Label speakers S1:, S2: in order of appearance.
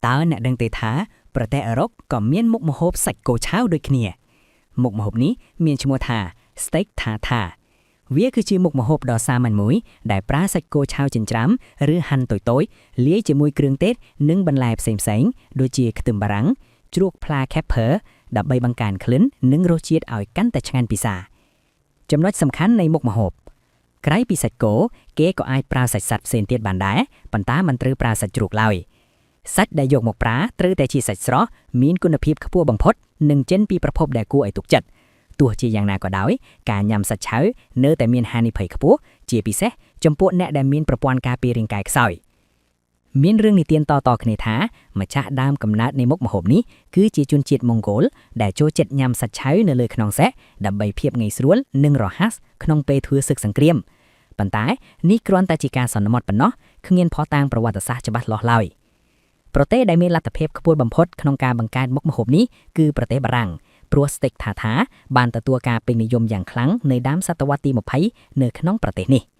S1: តើអ្នកដឹងទេថាប្រទេសអឺរ៉ុបក៏មានមុខម្ហូបសាច់គោឆៅដូចគ្នា មុខម្ហូបនេះមានឈ្មោះថា steak tartare វាគឺជាមុខម្ហូបដ៏សាមញ្ញមួយដែលប្រើសាច់គោឆៅចិញ្ច្រាំឬហាន់តូចៗលាយជាមួយគ្រឿងទេសនិងបន្លែផ្សេងៗដូចជាខ្ទឹមបារាំងជ្រូកផ្លា caper ដើម្បីបង្កើនក្លិននិងរសជាតិឲ្យកាន់តែឆ្ងាញ់ពិសាចំណុចសំខាន់នៃមុខម្ហូបក្រៅពីសាច់គោគេក៏អាចប្រើសាច់សត្វផ្សេងទៀតបានដែរប៉ុន្តែមិនត្រូវប្រើសាច់ជ្រូកឡើយសាច់ដែលយកមកប្រើត្រូវតែជាសាច់ស្រស់មានគុណភាពខ្ពស់បំផុតនិងចេញពីប្រភពដែលគួរឲ្យទុកចិត្តទោះជាយ៉ាងណាក៏ដោយការញ៉ាំសាច់ឆៅនៅតែមានហានិភ័យខ្ពស់ជាពិសេសចំពោះអ្នកដែលមានប្រព័ន្ធការពាររាងកាយខ្សោយមានរឿងនិទានតៗគ្នាថាម្ចាស់ដើមកំណើតនៃមុខម្ហូបនេះគឺជាជនជាតិម៉ុងហ្គោលដែលចូលចិត្តញ៉ាំសាច់ឆៅនៅលើខ្នងសេះដើម្បីភាពងាយស្រួលនិងរហ័សក្នុងពេលធ្វើសឹកសង្គ្រាមប៉ុន្តែនេះគ្រាន់តែជាការសន្មតប៉ុណ្ណោះគ្មានភស្តុតាងប្រវត្តិសាស្ត្រច្បាស់លាស់ឡើយប្រទេសដែលមានលទ្ធភាពខ្ពស់បំផុតក្នុងការបង្កើតមុខម្ហូបនេះគឺប្រទេសបារាំងព្រោះ steak tartare បានទទួលការពេញនិយមយ៉ាងខ្លាំងនៅដើមសតវត្សទី20នៅក្នុងប្រទេសនេះ។